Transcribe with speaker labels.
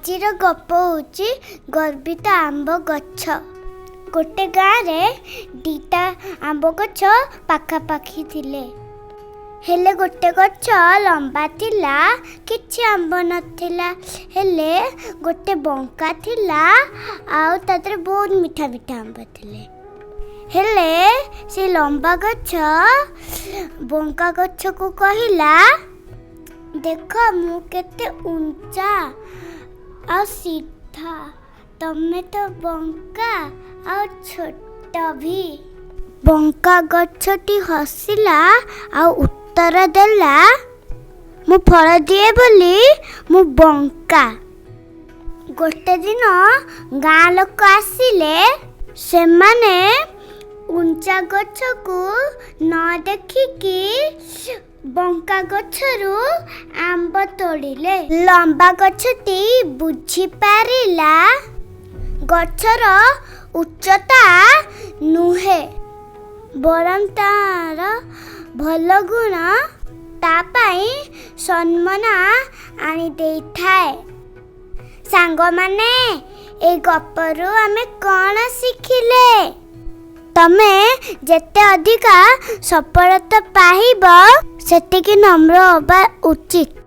Speaker 1: ଆଜିର ଗପ ହେଉଛି ଗର୍ବିତ ଆମ୍ବ ଗଛ। ଗୋଟେ ଗାଁରେ 2ଟା ଆମ୍ବ ଗଛ ପାଖାପାଖି ଥିଲେ। ହେଲେ ଗୋଟେ ଗଛ ଲମ୍ବା ଥିଲା, କିଛି ଆମ୍ବ ନଥିଲା। ହେଲେ ଗୋଟେ ବଙ୍କା ଥିଲା ଆଉ ତା ଦେହରେ ବହୁତ ମିଠା ମିଠା ଆମ୍ବ ଥିଲେ। ହେଲେ ସେ ଲମ୍ବା ଗଛ ବଙ୍କା ଗଛକୁ କହିଲା, ଦେଖ ମୁଁ କେତେ ଉଞ୍ଚା ଆଉ ସିଧା, ତମେ ତ ବଙ୍କା ଆଉ ଛୋଟ ବି। ବଙ୍କା ଗଛଟି ହସିଲା ଆଉ ଉତ୍ତର ଦେଲା, ମୁଁ ଫଳ ଦିଏ ବୋଲି ମୁଁ ବଙ୍କା। ଗୋଟେ ଦିନ ଗାଁ ଲୋକ ଆସିଲେ। ସେମାନେ ଉଞ୍ଚା ଗଛକୁ ନ ଦେଖିକି ବଙ୍କା ଗଛରୁ ଆମ୍ବ ତୋଳିଲେ। ଲମ୍ବା ଗଛଟି ବୁଝିପାରିଲା, ଗଛର ଉଚ୍ଚତା ନୁହେଁ, ବରଂ ତାର ଭଲ ଗୁଣ ତା ପାଇଁ ସମ୍ମାନ ଆଣିଦେଇଥାଏ। ସାଙ୍ଗମାନେ, ଏ ଗପରୁ ଆମେ କ'ଣ ଶିଖିଲେ? ତମେ ଯେତେ ଅଧିକା ସଫଳତା ପାଇବ, ସେତିକି ନମ୍ର ହେବା ଉଚିତ।